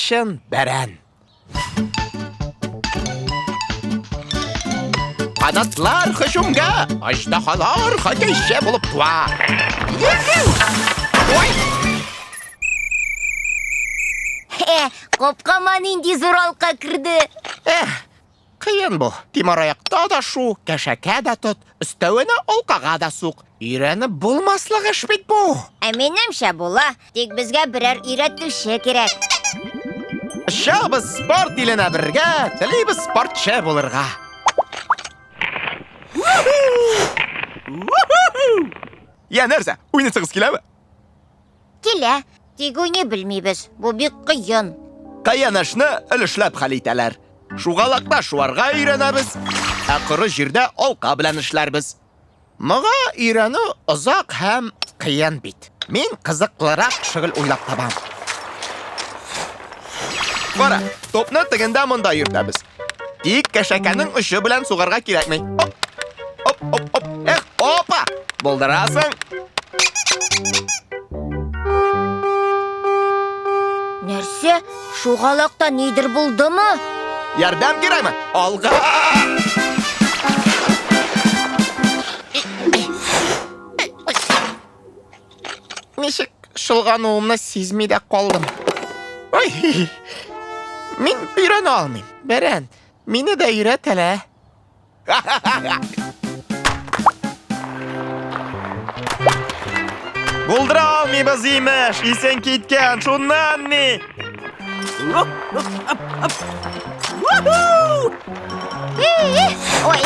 чын бәрән. Канатлар һөҗүмгә, аждаһалар хоккейчы булып туа. Ой! Капкама нинди зур алка керде. Эх, кыен бу. Тимераякта да шу, кәшәкә дә тот, өстәвенә алкага да сук. Өйрәнеп булмаслык эш бит бу. Ә минемчә була, тик безгә берәр өйрәтүче кирәк. Очабыз спорт иленә бергә, телибез спортчы булырга. Я нәрсә, уйныйсыгыз киләме? Килә, тик уйный белмибез. Бу бик кыен. Кыен эшне өлешләп хәл итәләр. Шугалакта шуарга өйрәнәбез, ә коры җирдә алка белән эшләрбез. Моңа өйрәнү озак һәм кыен бит. Мин кызыклырак шөгыль уйлап табам. Кара, топны тегендә монда йөртәбез. Тик кәшәкәнең очы белән сугарга кирәкми. Оп, оп, оп, оп. Эх, опа! Булдырасың. Нәрсә? Шугалакта нидер булдымы? Ярдәм кирәкме? Алга! Ничек шылгануымны сизми дә калдым. Ой, мин өйрәнә алмыйм. Бәрән, мине дә өйрәт әле. Булдыра алмыйбыз, имеш! Исең киткән, шуннан ни? Ой!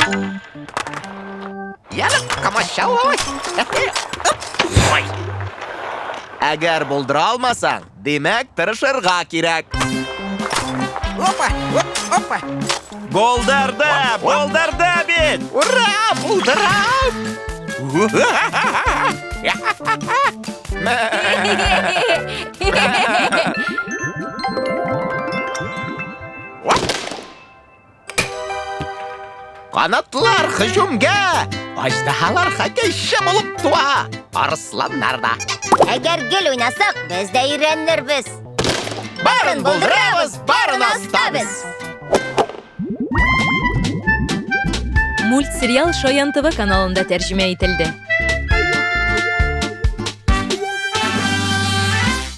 Янып комачауламай. Ой! Әгәр булдыра алмасаң, димәк, тырышырга кирәк. Опа, оп, опа. Булдырды, булдырды бит! Ура, булдырам! Канатлар һөҗүмгә! Аждаһалар хоккейчы булып туа! Арысланнар да! Әгәр гел уйнасак, без дә өйрәнербез. Барын булдырабыз, барын остабыз! Мультсериал Шаян ТВ каналында тәрҗемә ителде.